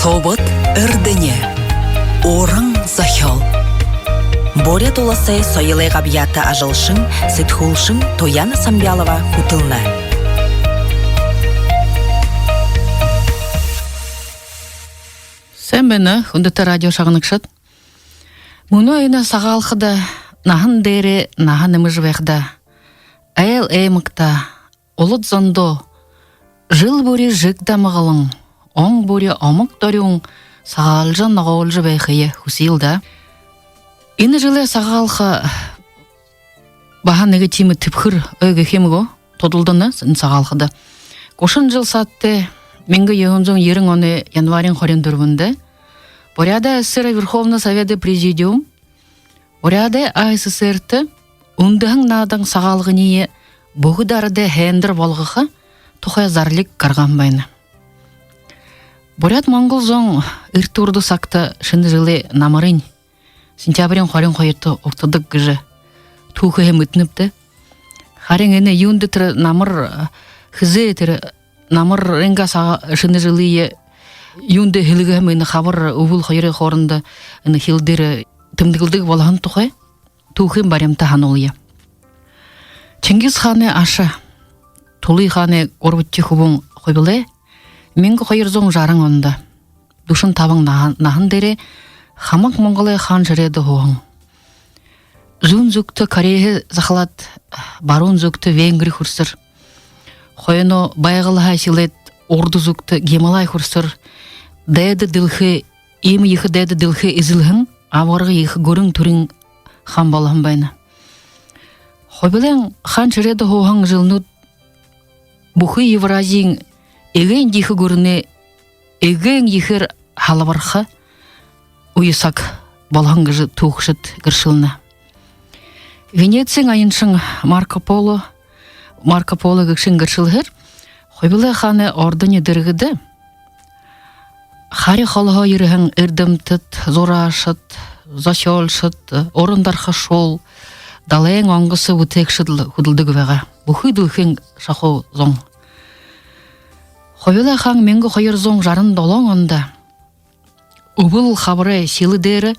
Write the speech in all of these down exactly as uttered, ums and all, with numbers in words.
Тобот эрдэни. Уран зохёол. Буряад Уласай соёлой габьяата ажалшан, сэтгүүлшэн Туяна Самбялова хүтэлнэ. Сайн байна, хүндэтэ радио шагнагшад. Мүнөө энэ Сагаалхада наһан дээрээ наһа нэмэжэ байхадаа, айл аймагтаа, улад зондоо жэл бүри жэг дамгалан, он бүри омог дорюун сагаалжа, ногоолжо байхые хүсэел даа. Энэ жэлэй Сагаалха баһа нэгэ тиимэ тэбхэр ой гэхэ юм гү, тодолдоно энэ Сагаалхада. Гушан жэл саада тээ, мянга юһэн зуун ерэн оной январиин хорин дүрбэндэ Буряадай АССР-эй Верховный Совет-эй Президиум Буряадай АССР-тэ үндэһэн наадан Сагаалганиие бүгэдэ арадай һайндэр болгохо тухай зарлиг гаргаһан байна. Буряад-монгол зон эртэ урда сагта шэнэ жэлээ намарынь, сентябриин хорин хоёрто угтадаг гэжэ түүхэһээ мэдэнэбди. Харин энэ юундэ тэрэ намар, хэзээ тэрэ намарынгаа сага-, шэнэ жэлые юундэ һэлгэһэн, энэ хабар үбэл хоёрой хоорондо энэ хил дээрэ тэмдэглэдэг болоһон тухай түүхын баримта һануулъя. Чингис хаанай аша, Тулуй хаанай гурбадахи хүбүүн Хубилай мянга хоёр зуун жаран ондо дүшэн табан наһан, наһан дээрээ хамаг Монголой хаан шэрээдэ һууһан. Зүүн зүгтэ Корейһээ захалаад, баруун зүгтэ Венгри хүрэсэр, хойно Байгалһаа эхилээд урда зүгтэ Гималай хүрэсэр, дайда дэлхэй, иимэ ехэ дайда дэлхэй эзэлһэн абгаргы ехэ гүрэн түрын хаан болоһон байна. Хубилайн хаан шэрээдэ һууһан жэлнүүд бүхы Евразиин эгээн ехэ гүрэнэй эгээн ехээр һалбарха үе саг болоһон гэжэ түүхэшэд гэршэлнэ. Венециин аяншан Марко Поло, Марко Поло гэгшын гэршэлһээр Хубилай хаанай ордоной дэргэдэ хари холоһоо ерэһэн эрдэмтэд, зураашад, зохёолшод, уран дархашуул, далайн онгосо бүтээгшэд лэ хүдэлдэг байгаа. Бүхы дэлхэйн шахуу зон. Хубилай хаан мянга хоёр зуун жаран долоон ондо үбэл хабарай сэлэ дээрэ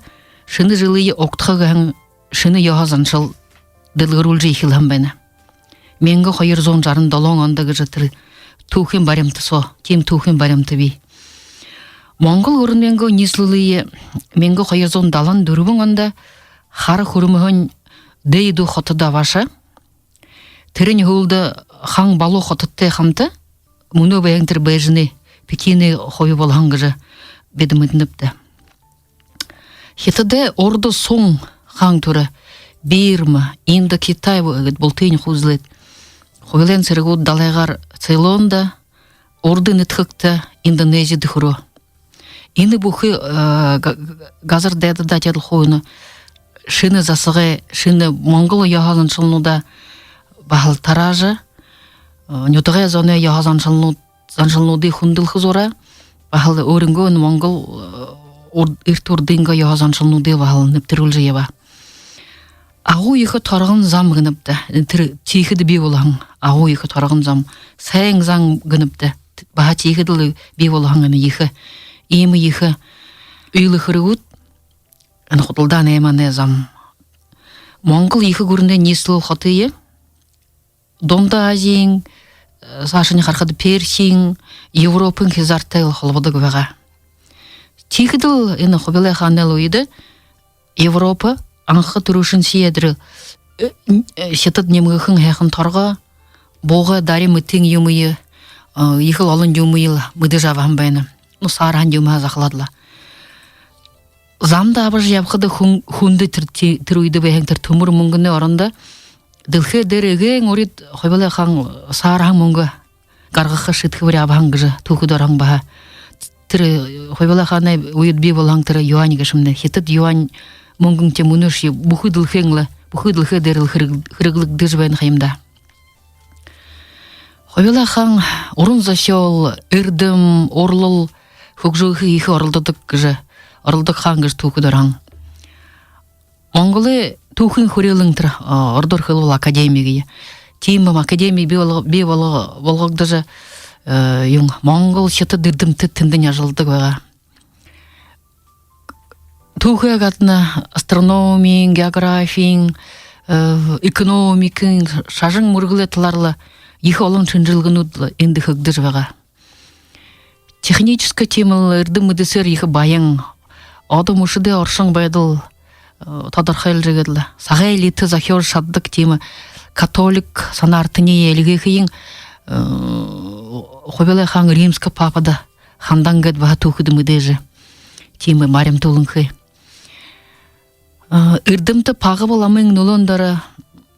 шэнэ жэлые угтаха гэһэн шэнэ ёһо заншал дэлгэрүүлжэ эхилһэн байна. Мянга хоёр зуун жаран долоон ондо гэжэ тэрэ түүхын баримта соо, тиимэ түүхын баримта бии. Монгол гүрэнэйнгөө ниислэлые мянга хоёр зуун далан дүрбэн ондо Хара Хүрмэһөөнь Дэйдү хотодо абаашаа. Тэрэнь һүүлдэ Хан Балу хотодтой хамта мүнөө байһан тэрэ Бээжэнэй Пекинэй хуби болоһон гэжэ бидэ мэдэнэбди. Хитадай урда Сун хаан түрэ Бирма, Индокитай гээд бултыень хуу эзэлээд, Хубилайн сэрэгүүд далайгаар Цейлондо, урда Энэдхэгтэ, Индонезидэ хүрөө. Энэ бүхы, э, га-, газар дайдадаа тиигээд лэ хуу энэ шэнэ засагай, шэнэ монгол ёһо заншалнуудаа баһал тараажа, э, нютагай зоной ёһо заншалнууд, заншалнуудые хүндэлхэ зуураа, баһал өөрынгөө энэ монгол, э, урд-, эртэ урдынгоо ёһо заншалнуудые баһал нэбтэрүүлжэ ябаа. Агуу ехэ торгон зам гэнэбди. Тэрэ тиихэдэ бии болоһон агуу ехэ торгон зам. Сайн зам гэнэбди. Баһа тиихэдэл бии болоһон энэ ехэ, иимэ ехэ үйлэ хэрэгүүд, энэ худалдаанай, манай зам. Монгол ехэ гүрэнэй ниислэл хотые Дунда Азиин, э, саашань харахада Персиин, Европын хизаартай холбодог байгаа. Тиихэдэл энэ Хубилай хаанай үедэ Европо анха түрүүшын сиедрэ, э, э, Хитад нимгэхэн һайхан торгоо, буугай, дари мэтын юумые, э, ехэл олон юумые лэ мэдэжэ абаһан байна. Ну, саарһан юумэһээ захалаад лэ. Замда абажа ябахада хүн, хүндэ тэрэ, тэрэ үедэ байһан тэрэ түмэр мүнгэнэй орондо дэлхэй дээрэ эгээн урид Хубилай хаан саарһан мүнгэ гаргаха шиидхэбэри абаһан гэжэ түүхэдэ ороһон баһа. Тэрэ Хубилай хаанай үедэ бии болоһон тэрэ юань гээшэмнай, Хитад юань мүнгэн тиимэ, мүнөөшье бүхы дэлхэйн лэ, бүхы дэлхэй дээрэ лэ хэрэг-, хэрэглэгдэжэ байна ха юм даа. Хубилай хаан уран зохёол, эрдэм, урлал хүгжөөхые ехэ оролдодог гэжэ, оролдодог хаан гэжэ түүхэдэ ороһон. Монголой түүхын хүрээлэн тэрэ, а, ородоор хэлэбэл академи гээ. Тиимэ академи бии болго-, бии болго-, болгогдожо, э, юун, монгол, хитад эрдэмтэд тэндэнь ажалладаг байгаа. түүхэ гадна астрономиин, географиин, э, экономикын, шажан мүргэлэй талаар лэ ехэ олон шэнжэлгэнүүд лэ эндэ хэгдэжэ байгаа. Техническэ тиимэл эрдэм мэдэсээр ехэ баян, одо мүшэдэй оршон байдал, э, тодорхойлжо, иигээд лэ сагай элитэ зохёожо шададаг тиимэ католик санаартаниие эльгээхыень, э, Хубилай хаан римскэ папада хандаһан гээд баһа түүхэдэ мэдээжэ. Тиимэ баримтууланхай. Э, эрдэмтэ Пагба ламын нүлөөн доро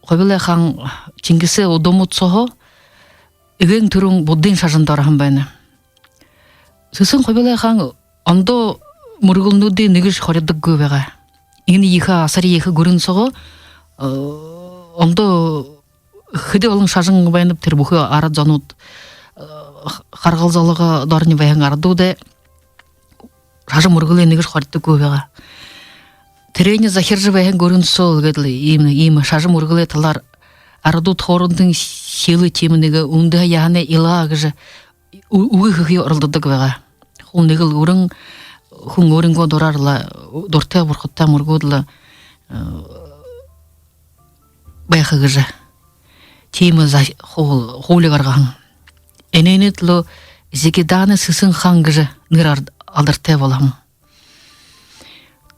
Хубилай хаан Чингисэй үдэмүүд сооһоо эгээн түрүүн буддын шажанда ороһон байна. Сэсэн Хубилай хаан ондоо мүргэлнүүдые нэгэшье хоридоггүй байгаа. Энэ ехэ асари ехэ гүрэн соогоо, э, ондоо хэды олон шажан байнаб, тэрэ бүхы арад зонууд, э, харгалзалга доронь байһан арадуудые шажан мүргэлые нэгэшье хоридоггүй байгаа. Тэрээниие захиржа байһан гүрэн соогоо иигээд лэ иимэ, иимэ шажан мүргэлэй талаар арадууд хоорондын сэлэ тиимэ нэгэ үндэһэ яһанай илгаа гэжэ ү-, үгэ хэхые оролдодог байгаа. Хүн нэгэл гүрэн, хүн өөрынгөө дураар лэ, дуратай бурхадтай мүргөөд лэ, э, байха гэжэ тиимэ за-, хуу-, хуули гаргаһан. Энээнэй түлөө Зигиданы Сэсэн хаан гэжэ нэрэ ар-, алдартай болоһон.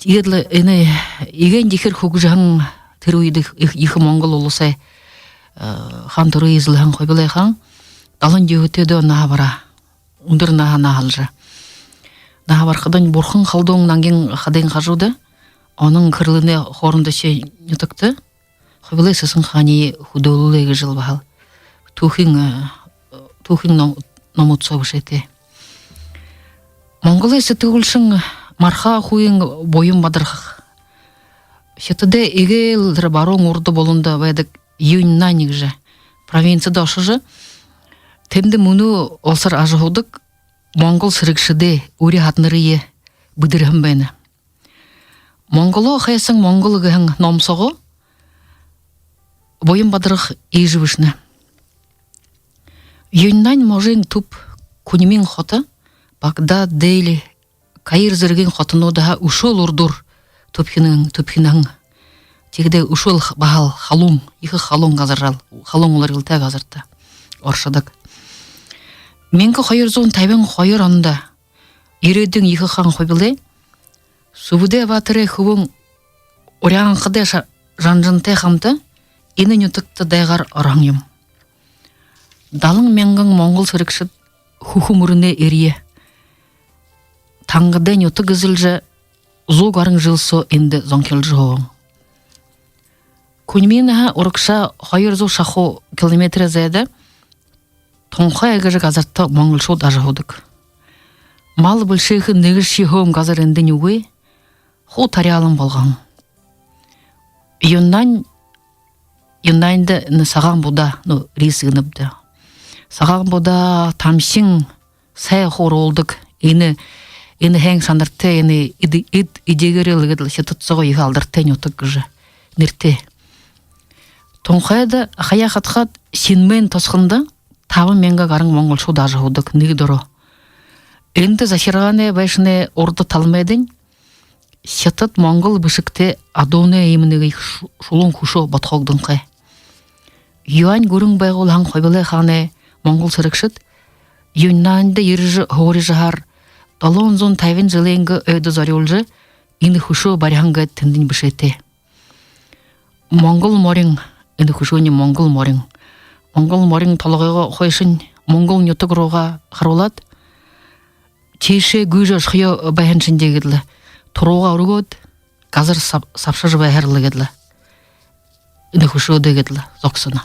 Тиигээд лэ энэ эгээн ехээр хүгжэһэн тэрэ үедэ ехэ, ехэ Монгол уласай, э, хаан түрөө эзэлһэн Хубилай хаан далан юһэтэйдөө наһа бараа. Үндэр наһа наһалжа. Наһа барахадань Бурхан халдуун нангин хадын хажууда, Онон Хэрлэнэй хоорондошье нютагта Хубилай Сэсэн хааниие хүдөөлүүлээ гэжэл баһал түүхын, э, түүхын ном-, номууд соо бэшээтэй. Монголой сэтгүүлшэн Марха Хууин Буян Бадарха Хитадай эгээл тэрэ баруун урда буланда байдаг Юньнань гэжэ провинцида ошожо, тэндэ мүнөө уласаар ажаһуудаг монгол сэрэгшэдэй үри һаданарые бэдэрһэн байна. «Монголоо хайсан монгол» гэһэн ном соогоо Буян Бадарха иигэжэ бэшэнэ: Юньнань можын түб Куньмин хото, Багдад, Дели, Каир зэргын хотонуудһаа үшөөл урдуур түбхинэн, түбхинэн. Тиихэдээ үшөөл х-, баһал халуун, ехэ халуун газар, халуун уларилтай газарта оршодог. Мянга хоёр зуун табин хоёр ондо ерээдүйн ехэ хаан Хубилай Сүбэдэй баатарай хүбүүн Уряанхадай ша-, Жанжантай хамта энэ нютагта дайгаар ороһон юм. Далан мянган монгол сэрэгшэд хүхэ мүрэнэй эрье Тангадай нютаг эзэлжэ, зуу гаран жэл соо эндэ зонхилжо һууһан. Куньминһаа урагшаа хоёр зуу шахуу километрэй зайда Тунхай гэжэ газарта монголшууд ажаһуудаг. Мал бэлшээхэ нэгэшье һөөн газар эндэнь үгы, хуу таряалан болгон. Юньнань, Юньнаньда энэ сагаан будаа, ну, рис гэнэбди, сагаан будаа, тамхин сай хуу оруулдаг. Энэ, энэ һайн шанартай, энэ эд-, эд-, эдеэгээрэл гээд лэ Хитад соогоо ехэ алдартай нютаг гэжэ нэрэтэй. Тунхайда хаяа хадхаад Синмэн тосхондо табан мянга гаран монголшууд ажаһуудаг нэгэ дороо. Эндэ захиргаанай байшанай урда талмайдань хитад-монгол бэшэгтэй адуунай иимэ нэгэ шу-, шулуун хүшөө бодхоогдонхой. Юань гүрэн байгуулһан Хубилай хаанай монгол сэрэгшэд Юньнаньда ерэжэ һуурижаһаар, долоон зуун табин жэлэйнгээ ойдо зорюулжа, энэ хүшөө бариһан гээд тэндэнь бэшээтэй. Монгол морин, энэ хүшөөниинь монгол морин. Монгол морин толгойгоо хойшонь монгол нютаг руугаа харуулаад, тиишээ гүйжэ ошохоёо байһан шэнги гээд лэ, туруугаа үргөөд, газар саб-, сабшажа байһаар лэ гээд лэ, энэ хүшөөдэ гээд лэ зогсоно.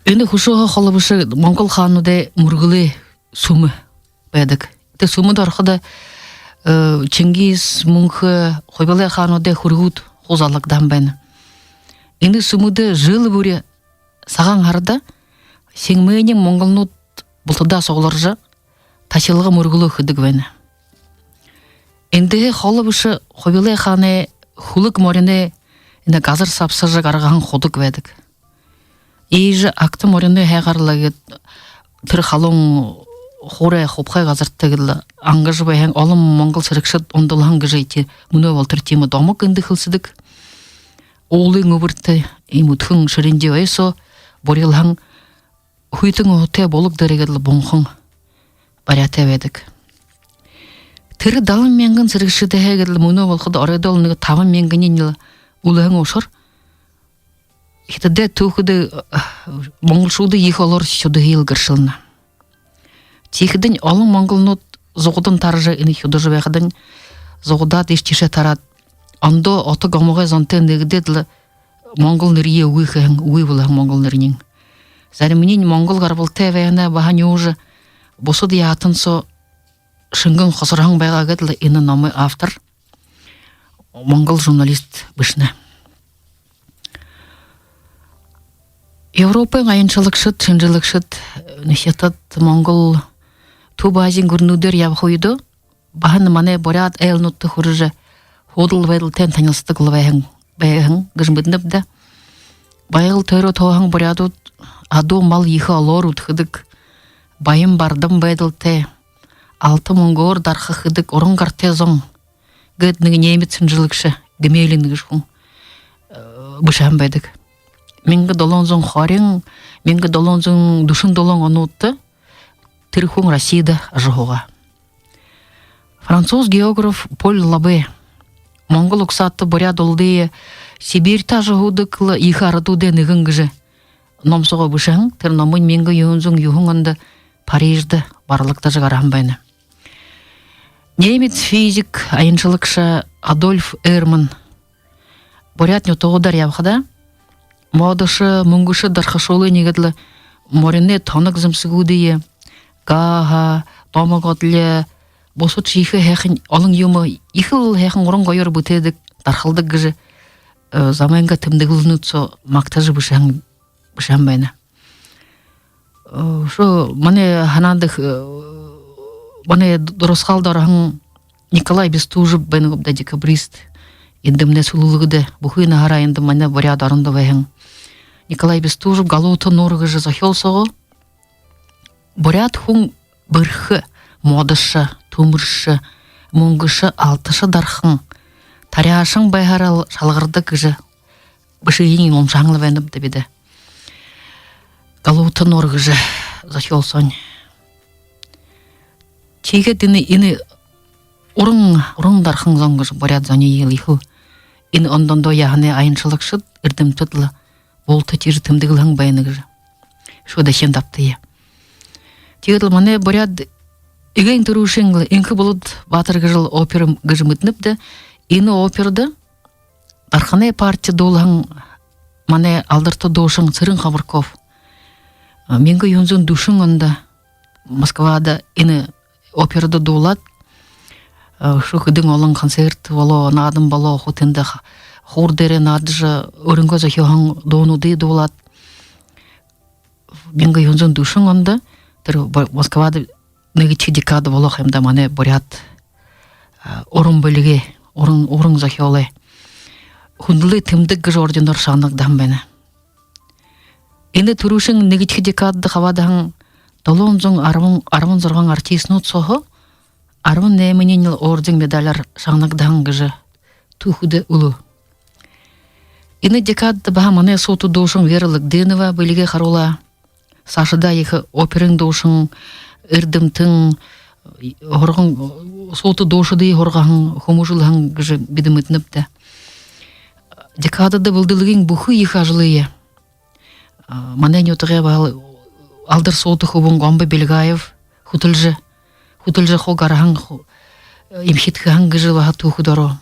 Энэ хүшөөһөө холо бэшэ монгол хаануудай мүргэлэй сүмэ байдаг. Тэрэ сүмэдэ ороходо, э, Чингис, Мүнхэ, Хубилай хаануудай хүрэгүүд хуу заалагдаһан байна. Энэ сүмэдэ жэл бүри сагаан һарада Синмэниин монголнууд бултадаа сугларжа, тахилга мүргэлөө хэдэг байна. Эндэһээ холо бэшэ Хубилай хаанай хүлэг мориной энэ газар сабшажа гаргаһан худаг байдаг. Иигэжэ агта мориной һайгаар лэ гээд тэрэ халуун хуурай хубхай газарта гээд лэ ангажа байһан олон монгол сэрэгшэд ундалһан гэжэ эти мүнөө болотор тиимэ домог эндэ хэлсэдэг. Уулын үбэртэ, иимэ үдхэн шэрэнги ой соо бурьялһан хүйтэн уһатай булаг дээрэ гээд лэ бунхан баряатай байдаг. Тэрэ далан мянган сэрэгшэдһээ гээд лэ мүнөө болоходо оройдоол нэгэ табан мянганиинь лэ үлэһэн ушар Хитадай түүхэдэ, э, монголшуудые ехэ олоор шудаһыел гэршэлнэ. Тиихэдэнь олон монголнууд зугадан таража, энэ шудажа байхадань зугадаад, иишэ тиишээ тараад, ондоо ото гомогой зонтой нэгэдээд лэ монгол нэрые үгы хэһэн, үгы болоһон монгол нэрэниинь. Зариманиинь монгол гарбалтай байһанаа баһа нюужа, бусад яһатан соо шэнгэн хосорһон байгаа гээд лэ энэ номой автор монгол журналист бэшэнэ. Европын аяншалагшад, шэнжэлэгшэд, э, Хитад, Монгол, Түб Азиин гүрэнүүдээр ябаха үедөө баһа манай буряад айлнуудта хүрэжэ, һуудал байдалтайнь танилсадаг лэ байһан, байһан гэжэ мэдэнэбди даа. Байгал тойроод һууһан буряадууд адуу мал ехэ олоор үдхэдэг, баян бардам байдалтай, алта мүнгөөр дарха хэдэг уран гартай зон гээд нэгэ немец шэнжэлэгшэ Гмелин гэжэ хүн, э, бэшэһэн байдаг. Мянга долоон зуун хорин, мянга долоон зуун дүшэн долоон онуудта тэрэ хүн Россида ажаһуугаа. Француз географ Поль Лабе «Монгол угсаата буряад улад Сибиритэй ажаһуудаг лэ ехэ арадуудай нэгэн» гэжэ ном соогоо бэшэһэн. Тэрэ номынь мянга юһэн зуун юһэн ондо Парижда барлагдажа гараһан байна. Немец физик, аяншалагша Адольф Эрман буряад нютагуудаар ябахадаа, модошо, мүнгэшэ дархашуулынь иигээд лэ мориной тоног зэмсэгүүдые, гааһа, домог одолё, бусад ехэ һайхан олон юумэ, ехэл һайхан уран гоёор бүтээдэг, дархалдаг гэжэ, э, замайнгаа тэмдэглэлнүүд соо магтажа бэшэһэн, бэшэһэн байна. Э, шо, манай һанаанда, э, манай дурасхаалда ороһон Николай Бестужев байна гүб даа, декабрист. Эндэмнай сүлэлгэдэ, бүхы наһаараа эндэ манай буряад орондо байһан Николай Бестужев «Галуута нуур» гэжэ зохёол соогоо буряад хүн бэрхэ, модошо, түмэршэ, мүнгэшэ, алташа дархан, таряашан байһаараа шалгардаг гэжэ бэшыень уншаһан лэ байнабди даа бидэ. «Галуута нуур» гэжэ зохёол соонь. Тиигээд энэ, энэ уран, уран дархан зон гэжэ буряад зониие лэ ехэл энэ ондо ондоо яһанай аяншалагшад, эрдэмтэд лэ булта тиижэ тэмдэглэһэн байна гэжэ шүүдэ хэнэ дабтая. Тиигээд лэ манай буряад эгээн түрүүшын лэ «Энхэ Булад баатар» гэжэл опера гэжэ мэдэнэбди даа. Энэ оперодо Дарханай партия дуулаһан манай алдарта дуушан Цырен Хабарков, а, мянга юһэн зуун дүшэн ондо Москвада энэ оперодо дуулаад, а, үшөө хэдэн олон концерт болоо, наадан болоо, хуу тэндэ ха-, хуур дээрээ наадажа, өөрынгөө зохёоһон дуунуудые дуулаад, мянга юһэн зуун дүшэн ондо тэрэ Бо-, Москвада нэгэдэхи декада болохо юм даа, манай буряад, а, уран бэлигэй, уран, уран зохёолой хүндэлэй тэмдэг гэжэ орденоор шагнагдаһан байна. Энэ түрүүшын нэгэдэхи декадада хабаадаһан долоон зуун арбан, арбан зургаан артистнууд сооһоо арбан найманиинь лэ орден медаляар шагнагдаһан гэжэ түүхэдэ үлөө. Энэ декадада баһа манай суута дуушан Вера Лыгденова бэлигээ харуулаа. Саашадаа ехэ оперын дуушан, эрдэмтэн, һурган, суута дуушадые һургаһан, хүмүүжүүлһэн гэжэ бидэ мэдэнэбди даа. Декадада бэлдэлгын бүхы ехэ ажалые, а, манай нютагай баһал алдар суута хүбүүн Гомбо Бельгаев хүтэлжэ, хүтэлжэ хуу гараһан, ху-, эмхидхэһэн гэжэ баһа түүхэдэ ороо.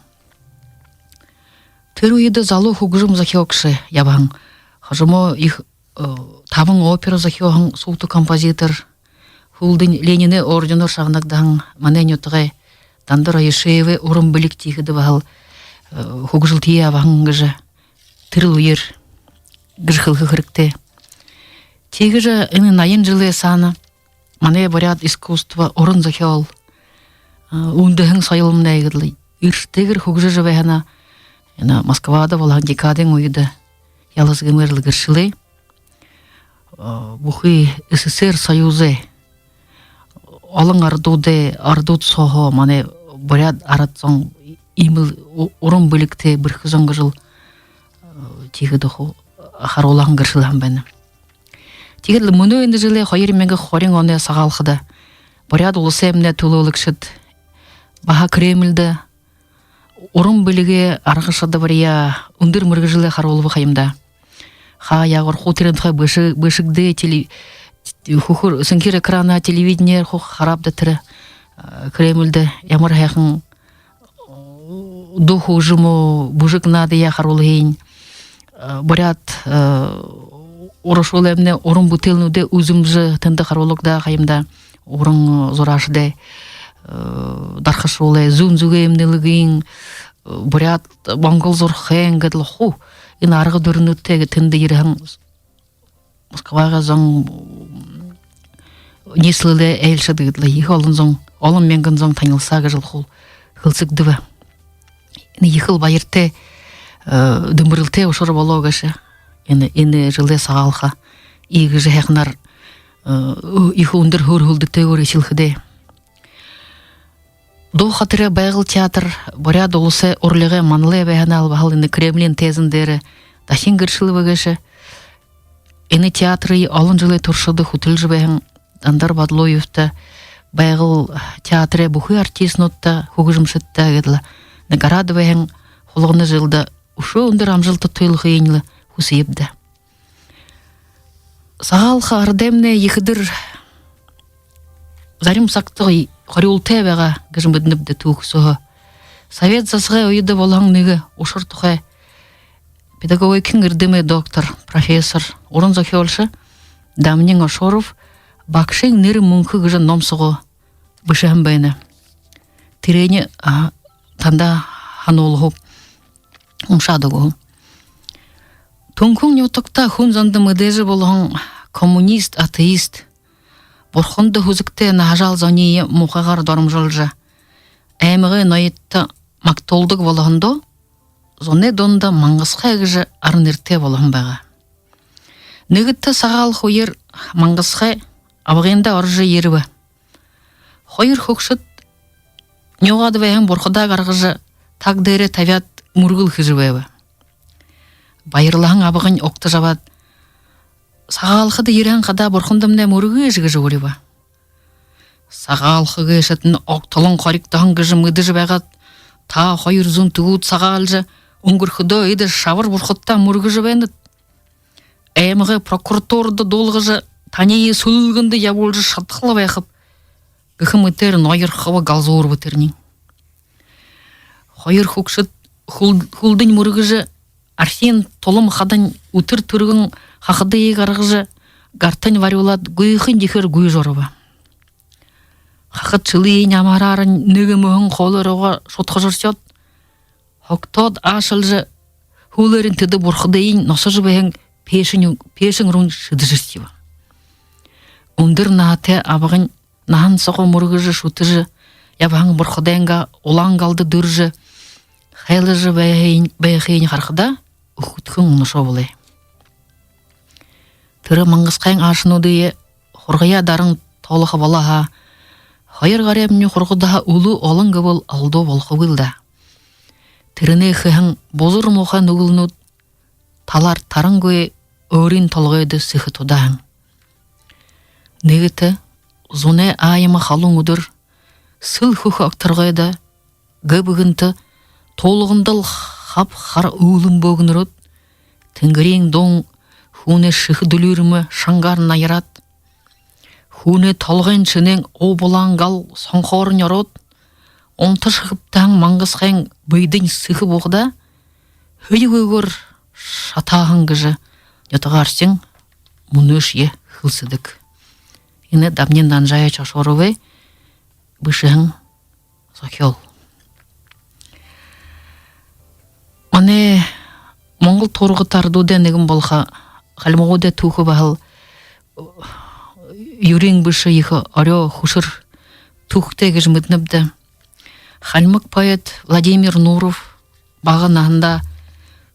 Тэрэ үедэ залуу хүгжэм зохёогшо ябаһан. Хожомоо ехэ, э, табан опера зохёоһон суута композитор, һүүлдэнь Ленинэй орденоор шагнагдаһан манай нютагай Дандар Аюшеевай уран бэлиг тиихэдэ баһал, э, хүгжэлтэеэ абаһан гэжэ тэрэл үеэр гэжэ хэлэхэ хэрэгтэй. Тиигэжэ энэ наян жэлэй саана манай буряад искусство, уран зохёол, а, үндэһэн соёлнай иигээд лэ эршэтэйгээр хүгжэжэ байһанаа, энэ Москвада болоһон декадын үедэ ялас гэмээр лэ гэршэлээ. А, бүхы СССР союзай олон арадууд, арадууд сооһоо манай буряад арад зон иимэл у-, уран бэлигтэй, бэрхэ зон гэжэл, э, тиихэдэ хуу харуулһан, гэршэлһэн байна. Тиигээд лэ мүнөө энэ жэлэй, хоёр мянга хорин оной Сагаалхада Буряад Уласаймнай түлөөлэгшэд баһа Кремльдэ уран бэлигэй, арга шадабарияа, үндэр мэргэжэлээ харуулба ха юм даа. Хаа яагуур хуу тэрэн тухай бэшэ-, бэшэгдээ, теле-, хүхэр, сэнхир экранаар, телевиденеэр хуу хараабди тэрэ, э, Кремльдэ ямар һайхан дуу хүгжэм, бүжэг наадаяа харуулһыень, э, буряад, э, уран шулаймнай уран бүтээлнүүдэй үзэмжэ тэндэ харуулагдаа ха юм даа. Уран зураашадай, э, дархашуулай, зүүн зүгэй эмнэлгын, э, буряад, монгол зурхайн гээд лэ хуу энэ арга дүрэнүүдтэй тэндэ ерэһэн Москвагай зон, ниислэлэй айлшад гээд лэ ехэ олон зон, олон мянган зон танилсаа гэжэл хуу хэлсэгдэбэ. Энэ ехэл баяртай, э, дэмбэрэлтэй ушар болоо гээшэ. Энэ, энэ жэлэй Сагаалха иигэжэ һайханаар, э, ехэ үндэр һүр һүлдэтэйгөөр эхилхэдээ. Дуу хатарай «Байгал» театр Буряад Уласай урлалай манлай байһанаал баһал энэ Кремлиин тайзан дээрэ дахин гэршэлбэ гээшэ. Энэ театрые олон жэлэй туршада хүтэлжэ байһан Дандар Бадлуевта, «Байгал» театрай бүхы артистнуудта, хүгжэмшэдтэ гээд лэ награда байһан хулгана жэлдэ үшөө үндэр амжалта туйлахыень лэ хүсэебди. Сагаалха арадаймнай ехэ үдэр зарим сагта хорюултай байгаа гэжэ мэдэнэбди түүхэ сооһоо. Совет засагай үедэ болоһон нэгэ ушар тухай педагогикын эрдэмэй доктор, профессор, уран зохёолшо Дамнин Ошоров «Багшын нэрэ мүнхэ» гэжэ ном соогоо бэшэһэн байна. Тэрэниие, а, танда һануулхаб, уншаад үгэхэ. Түнхэн нютагта хүн зондо мэдээжэ болоһон коммунист, атеист, бурханда һүзэгтэй наһажаал зониие муухайгаар доромжолжо, аймагай ноёдто магтуулдаг болоһондоо, зоной дунда Мангасхай гэжэ ара нэрэтэй болоһон байгаа. Нэгэтэ Сагаалха үеэр Мангасхай абгайнда орожо ерэбэ. Хоёр хүгшэд нюугаад байһан бурхадаа гаргажа, таг дээрээ табяад, мүргэл хэжэ байба. Баярлаһан абгань угтажа абаад: «Сагаалхада ерэһэн хадаа бурхандамнай мүргыш», — гэжэ уриба. «Сагаалха гээшэтнай огто олон хоригдоһон гэжэ мэдэжэ байгаад, та хоёр зүүн түбэд сагаалжа үнгэрхэдөө, эдэ шабар бурхадтаа мүргэжэ байнат. Аймагай прокуратурада дуулгажа, таниие сүлэлгэндэ ябуулжа шадахал байхаб», — гэхэ мэтээр ноёрхобо, галзуурба тэрэнь. Хоёр хүгшэд хүл-, хүлдэнь мүргэжэ, архиин тулам хадань үтэр түргэн хахадые гаргажа, гартань барюулаад, гүйхэн ехээр гүйжэ ороба. Хахад шэлыень амһараарань нэгэ мүһэн хоолойроо шудхажархёод, һогтоод аашалжа, һүүлээрнь тэдэ бурхадыень носожо байһан пеэшэн, пеэшэн руунь шэдэжэрхиба. Үндэр наһатай абгань наһан соогоо мүргэжэ, шүтэжэ ябаһан бурхадайнгаа улаан галда дүрэжэ, хайлажа байһыень, байһыень харахадаа, үхэдхэн унашоо бэлэй. Тэрэ Мангасхайн аашануудые хургаяа даран тоолохо болоо һаа, хоёр гарайм хургадһаа үлүү олон гэбэл алдуу болохогүй л даа. Тэрэнэй хэһэн бузар муухай нүгэлнүүд талаар тарангүй, өөрын толгойдо сэхэ тудаа һэн. Нэгэтэ зунай аяма халуун үдэр сэл хүхэ огторгойдо гэб гэнтэ туулгандал хаб хара үүлэн бөөгнэрөөд, тэнгэриин дуун хүнэй шэхэ дүлиирмэ шангаар наяраад, хүнэй толгойн шэнээн уубалаан гал сонхоорнь ороод, унтажа хэбтэһэн Мангасхайн бэедэнь сэхэ буухадаа, һэеы үгөөр шатааһан гэжэ нютагаархин мүнөөшье хэлсэдэг. Энэ Дамнин Данжаевич Ошоровай бэшэһэн зохёол. Манай монгол туургата арадуудай нэгэн болохо хальмагуудай түүхэ баһал юрын бэшэ, ехэ орёо, хүшэр түүхэтэй гэжэ мэдэнэбди. Хальмаг поэт Владимир Нуров бага наһандаа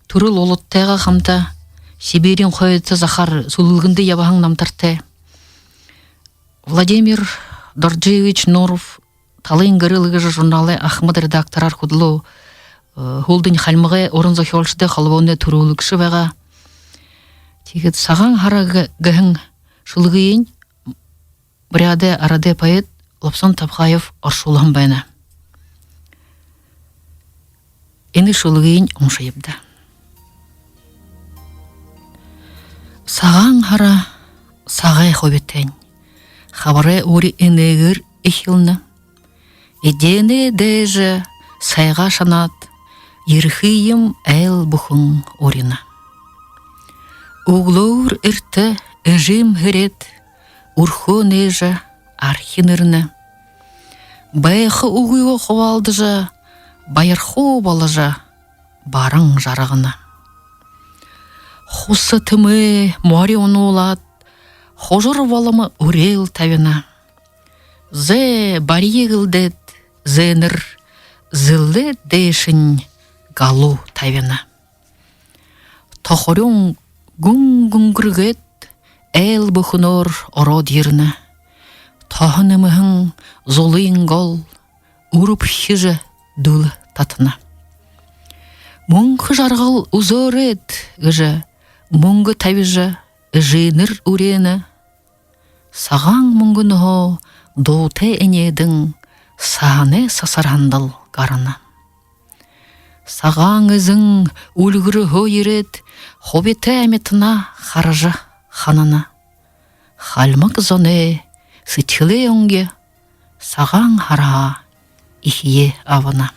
түрэл уладтайгаа хамта Сибириин хойто захаар сүлэлгэндэ ябаһан намтартай. Владимир Доржиевич Нуров «Талын гэрэл» гэжэ журналай ахамад редактораар хүдэлөө, э, һүүлдэнь Хальмагай уран зохёолшодой холбооной түрүүлэгшэ байгаа. Тиигээд «Сагаан һара» гэ-, гэһэн шүлэгыень буряадай арадай поэт Лопсон Тапхаев оршуулһан байна. Энэ шүлэгыень уншаяб даа. Сагаан һара сагай хубитайнь хабарай үри энээгээр эхилнэ. Эдеэнэй дээжэ сайгаа шанаад, ерэхыем айл бүхэн урина. Үглөөгүүр эртэ эжым һэрээд, үрхөө нээжэ архи нэрнэ. Байха үгыгөө хубаалдажа, баярхуу боложо, баран жаргана. Хуса тэмээ мори унуулаад, хужар боломо үреэл табина. Зээ, барье гэлдээд, зээнэр зэлээд, дээшэнь галуу табина. Тохорюун гүн гүнгэргээд, айл бүхэнөөр ороод ерэнэ. Тоһо нэмэһэн зулын гол үрбхижэ дүлэ татана. Мүнхэ жаргал үзөөрэй гэжэ мүнгэ табижа, эжынэр үреэнэ. Сагаан мүнгэнһөө дуутай энеэдэн саһанай сасарһандал гарана. Сагаан эзэн үльгэрһөө ерээд, хубитай амитанаа хаража ханана. Хальмаг зоной сэдьхэлэй үнгэ Сагаан һараһаа эхиеэ абана.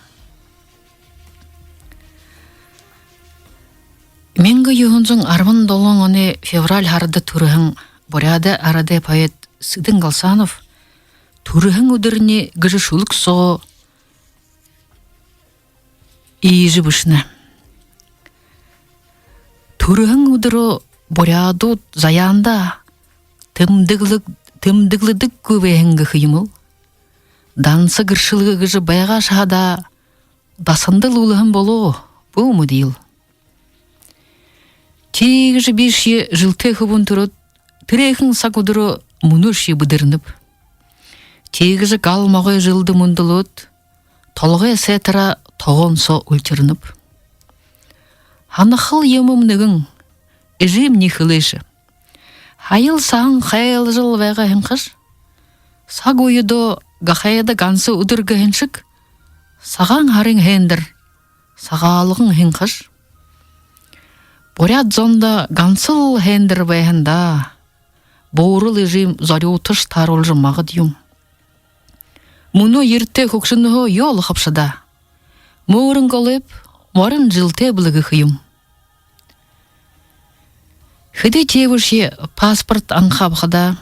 Мянга юһэн зуун арбан долоон оной февраль һарада түрэһэн буряадай арадай поэт Цыден Галсанов «Түрэһэн үдэрни» гэжэ шүлэг соо иигэжэ бэшэнэ: «Түрэһэн үдэрөө буряадууд заяанда тэмдэглэг-, тэмдэглэдэггүй байһан гэхэ юм лэ. Данса гэршэлгэ гэжэ байгаашье һаа даа, дасандал үлэһэн болоо бү, мэдэл. Тиигэжэ бишье жэлтэй хүбүүн түрөөд, тэрэхэн саг үдэрөө мүнөөшье бэдэрнэб. Тиигэжэ гал могой жэлдэ мүндэлөөд, толгой сайтараа тогоон соо үльтэрнэб. Һанахал юумэм нэгэн, эжымни хэлээшэ: һаял саһан хайлажал байгаа һэн хаш. Саг үедөө гахайда ганса үдэр гэһэн шэг, Сагаан һарын һайндэр Сагаалган һэн хаш. Буряад зондо гансал һайндэр байһан даа. Буурал эжым зорюуташ тааруулжа магад юм. Мүнөө ерэтэй хүгшэнһөө ёол хабшадаа. Мөөрэн голойб, морин жэлтэй бэлэй гэхэ юм. Хэды тиибэшье паспорт анха абахадаа,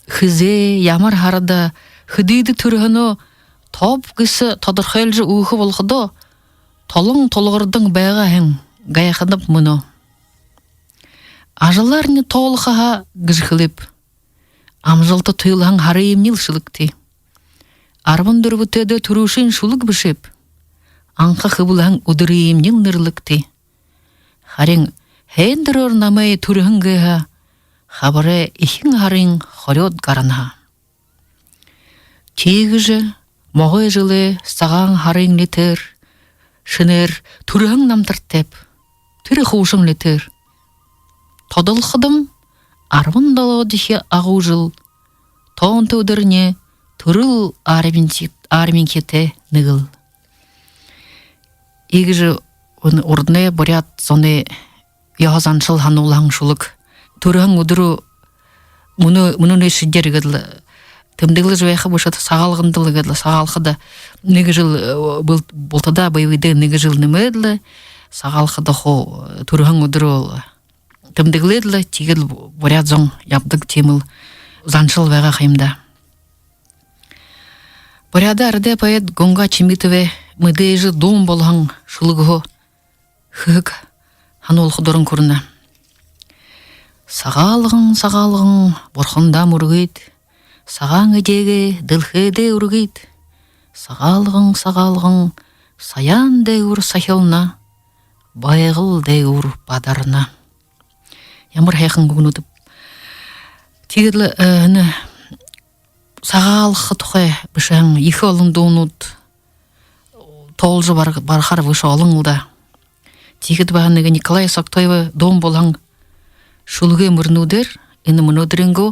хэзээ, ямар һарада, хэдыдэ түрэһэнөө тооб гэсэ тодорхойлжо үгэхэ болоходоо, толон тулгардан байгаа һэн гайханаб мүнөө. Ажалаарни тоолохо һаа гэжэ хэлээб. Амжалта туйлаһан һарыемнил шэлэгты. Арбан дүрбэтэйдөө түрүүшын шүлэг бэшээб. Анха хэблэһэн үдэрыемнил нэрлэгты. Харин һайндэрөөр намайе түрэһэн гээ һаа, хабарай эхин һарын хорёод гарана һаа. Тиигэжэ могой жэлэй Сагаан һарын нитээр, шэнээр түрэһэн намтартайб, тэрэ хуушан нитээр. Тодолходом, арбан долоодохи агуу жэл тоонто үдэрни түрэл арминхид-, арминхитай нэгэл». Иигэжэ энэ урданай буряад зоной ёһо заншал һануулһан шүлэг. Түрэһэн үдэрөө мүнөө, мүнөөнэй шэдеэр гээд лэ тэмдэглэжэ байха бэшэ, Сагаалгандал гээд лэ, Сагаалхада нэгэ жэл, э, бул-, бултадаа бэе бэедээ нэгэ жэл нэмээд лэ, Сагаалхада хуу, э, түрэһэн үдэрөө тэмдэглээд лэ, тиигээд лэ буряад зон ябадаг тиимэл заншал байгаа ха юм даа. Буряадай арадай поэт Гунга Чимитовэй мэдээжэ дуун болоһон шүлэгһөө хэһэг һануулха дуран хүрэнэ. Сагаалган, Сагаалган, бурхандаа мүргыт, сагаан эдеэгээ дэлхэйдээ үргыт. Сагаалган, Сагаалган, саяан дээгүүр сахилна, Байгал дээгүүр бадарна. Ямар һайхан үгэнүүд. Тиигээд лэ, э, энэ Сагаалха тухай бэшэһэн ехэ олон дуунууд тоолжо бар-, барахаар бэшэ, олон лэ даа. Тиихэдэ баһа нэгэ Николай Соктоевай дуун болоһон шүлэгэй мүрнүүдээр энэ мүнөөдэрэйнгөө,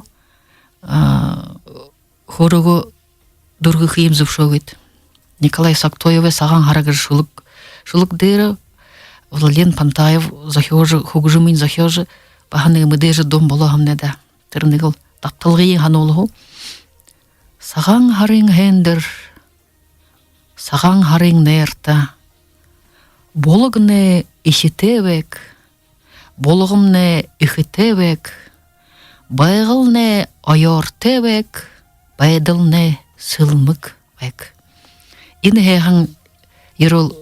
а, хөөрөөгөө дүүргэхэ юм зүбшөөгыт. Николай Соктоевай «Сагаан һара» гэжэ шүлэг, шүлэг дээрэ Владлен Пантаев зохёожо, хүгжэмынь зохёожо, баһа нэгэ мэдээжэ дуун болоо һэмнай даа. Тэрэ нэгэл дабталгыень һануулха. Сагаан һарын һайндэр, Сагаан һарын найрта, булагнай эсэтэй байг, булагнай эхэтэй байг, Байгалнай оёортой байг, байдалнай сэлмэг байг. Энэ һайхан юрөөл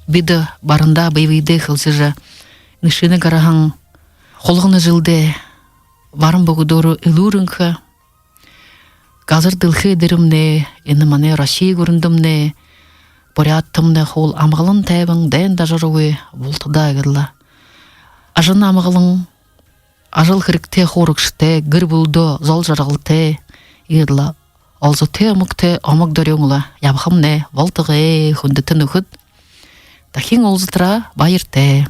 бидэ барандаа бэе бэедээ хэлсэжэ, энэ шэнэ гараһан хулгана жэлдээ баран бүгэдөөрөө элүүр энхэ, газар дэлхэй дээрэмнай, энэ манай Россия гүрэндэмнай, Буряадтамнай хуул амгалан тайбан, дайн дажаргүй бултадаа гээд лэ. Ажана амгалан, ажал хэрэгтэ хуурагшатай, гэр бүлэдөө зол жаргалтай, иигээд лэ олзотой, омогтой, омог дорюун лэ ябахамнай болтогой, хүндэтэ нүхэд. Дахин уулзатараа баяртай.